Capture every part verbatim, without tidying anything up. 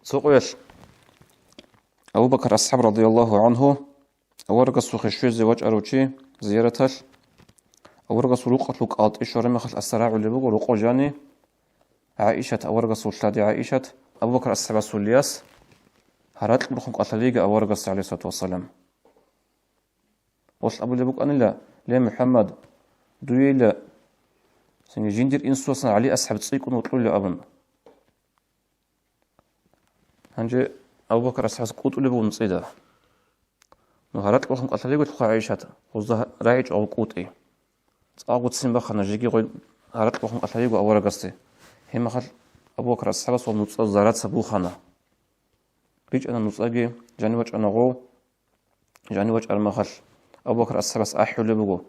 Цо къоялъ Абу Бакр асхӀаб радияллагьу гӀанхӀу аварагасухъе щвезе вачӀарав чи зияраталъ, аварагасул рукъалъул кӀалтӀи щвараб мехалъ асда рагӀулеб буго рокъо жани, ГӀаишат, аварагасул лъади ГӀаишат, Абу Бакр асхӀабасул яс, гьаракь борхун кӀалъалейги аварагасда, гӀалайгьиссалату вассалам. Гъолъ абулеб букӀанила: «Ле, МухӀаммад, дуейила, цинги жиндир инсудасан ГӀали асхӀаб цӀикӀкӀун вокьула», – абун. Гьанже Абу Бакр асхӀабас кӀутӀулеб буго нуцӀида. Ну, гьаракь борхун кӀалъалейгулъха ГӀаишат, гъозда рагӀичӀо гъов кӀутӀи. ЦӀакъго ццин бахана жеги гъой гьаракь борхун кӀалъалейго аварагасде. Гьеб мехалъ Абу Бакр асхӀабас ва нуцӀа зараца бухана. РичӀана нуцӀаги, жани вачӀана гъов. Жани вачӀараб мехалъ Абу Бакр асхӀабас ахӀулеб буго: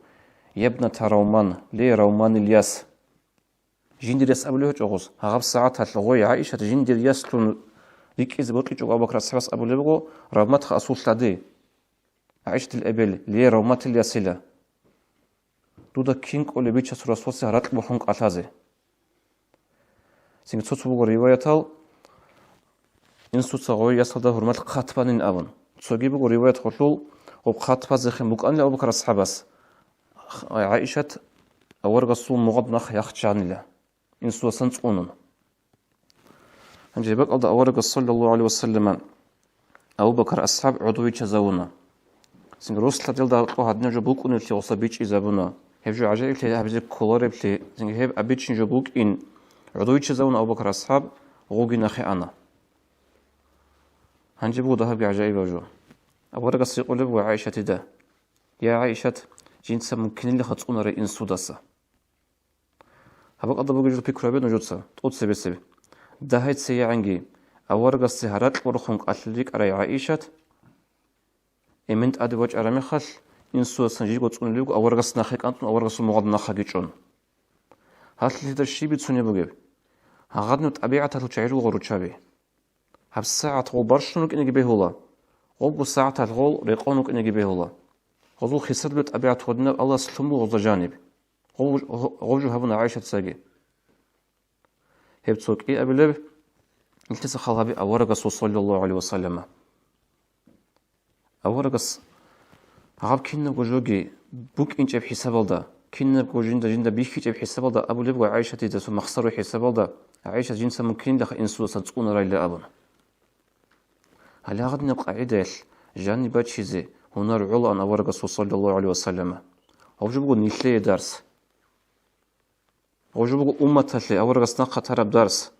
«Ябната Равман, ле, Равманил яс». Жиндир яс абулев гьечӀо гъос, гьаб сагӀаталъ гъой ГӀаишат жиндир яслъун рикӀкӀизе бокьичӀого Абу Бакр асхӀабас абулеб буго: «Равматха асул лъади». ГӀаишатил эбел: «Ле, Равматил ясила. Дуда кин кӀолеб Бичасул Расуласе гьаракь борхун кӀалъазе». Цинги цо-цо буго риваятал, инсуца гъой ясалда гьурмал хъат банин абун. Цоги буго риваят гъолъул, гъоб хъат базехин букӀанила Абу Бакр асхӀабас, ГӀаишат аварагасул мугъаб нах яхчанила, инсудасан цӀунун. Гьанже бакӀалда аварагас, саллаллагьу гӀалайгьи ва саллама, Абу Бакр асхӀаб гӀодов виччазавуна. Цинги рос-лъадалда гьоркьоб гьадинаб жо букӀунеблъи гъоса бичӀчӀизабуна. Гьеб жо гӀажаиблъи гьабизе кколаревлъи, цинги гьеб абичин жо букӀин, гӀодов виччазавуна Абу Бакр асхӀаб, гъоги нахъе ана. Гьанже буго дагьабги гӀажаибаб жо. Аварагас гьикъулеб буго ГӀаишатида: «Я ГӀаишат, жинца мун кинилаха цӀунарай инсудаса». Гьаб бакӀалда бугеб жо пикру гьабе нужеца, тӀоцебесеб. Дагьай цеягӀанги, аварагасде гьаракь борхун кӀалъил рикӀкӀарай ГӀаишат, эмен тӀаде вачӀараб мехалъ, инсудасан жийго цӀунулеб буго аварагас нахъе кӀантӀун, аварагасул мугъалда нахъаги чӀун. Гьалъ лъида щиб бицунеб бугеб? Гьагъадинаб тӀабигӀаталъул чагӀи руго руччаби. ГьабсагӀат гъол барщун рукӀинеги бегьула, гъобго сагӀаталъ гъол рекъон рукӀинеги бегьула. Гъозул хисалбе тӀабигӀат гьодинаб Аллагьас лъун буго гъозда жаниб. Гъов-, гъов жо гьабуна ГӀайшатицаги. Гьеб цо кӀиабилеб, илъиса хал гьаби аварагасул, саллаллагьу гӀалайгьи ва саллама. Аварагас гьаб кинабго жоги букӀинчӀеб хӀисабалда, кинабго жинда-жинда бихьичӀеб хӀисабалда абулебго ГӀайшатидасул махсару хӀисабалда, ГӀайшат жинца мун кинилаха инсудасан цӀунарайилан абун. Гьале гьагъадинаб къагӀидаялъ жаниб бачизе гьунар гӀолаан аварагасул, саллаллагьу гӀалайгьи ва саллама. Гьаб жо буго нилъее дарс. Гъожо буго умматалъе аварагас нахъа тараб дарс.